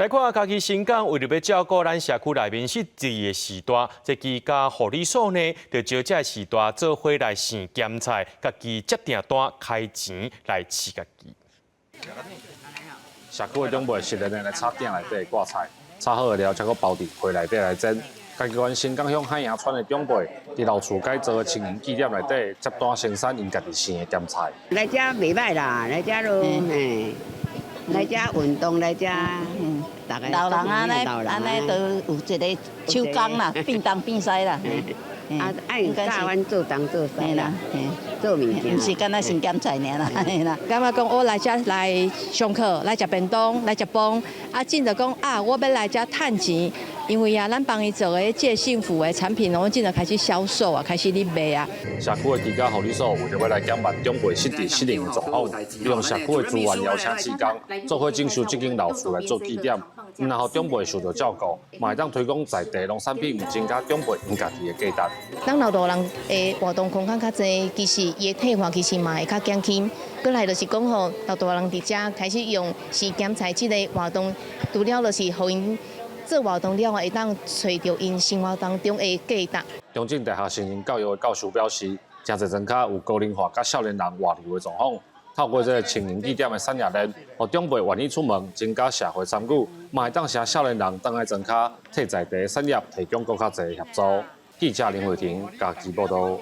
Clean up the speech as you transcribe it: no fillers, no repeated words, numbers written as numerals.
來看嘉義伸港，為著欲照顧咱社區內面失智的序大，這居家護理所呢，就招這個序大做伙來生鹹菜，家己接訂單開錢來飼家己。社區的長輩熟練的來插鼎內底的掛菜，插好了，才閣包佇皮內底來煎。嘉義縣伸港鄉海洋村的長輩，佇老厝改造的青銀據點內底接單生產𪜶家己生的鹹菜。來遮袂䆀啦，來遮囉，嘿，來遮運動，來遮，逐个老人按呢按呢都有一个手工啦，變東變西啦。啊，愛教阮做東做西啦，做物件，毋是干焦生鹹菜爾啦，嘿啦。感覺講我來遮來上課，來食便當，來食飯，啊，進就講啊，我欲來遮趁錢，因為啊，咱幫伊做的這幸福的產品，攏進就開始銷售啊，開始咧賣啊。社區的居家護理所為著欲來減慢長輩失智失能的狀況，利用社區的資源邀請志工，做伙整修這間老厝來做據點，毋但予長輩受著照顧，嘛會當推廣在地農產品，增加長輩𪜶家己的價值。當老大人的活動空間較濟，其實伊的退化其實嘛會較減輕。過來就是講吼，老大人佇遮開始用生鹹菜這個活動，除了就是予𪜶做活動了後，會當揣著𪜶生活當中的價值。中正大學成人教育的教授表示，誠濟莊跤有高齡化佮少年人外流的狀況，透過這個青銀據點的產業鏈，予長輩願意出門，增加社會參與，嘛會當讓少年人轉來莊跤，替在地產業提供閣較濟協助。記者林慧婷嘉義報導。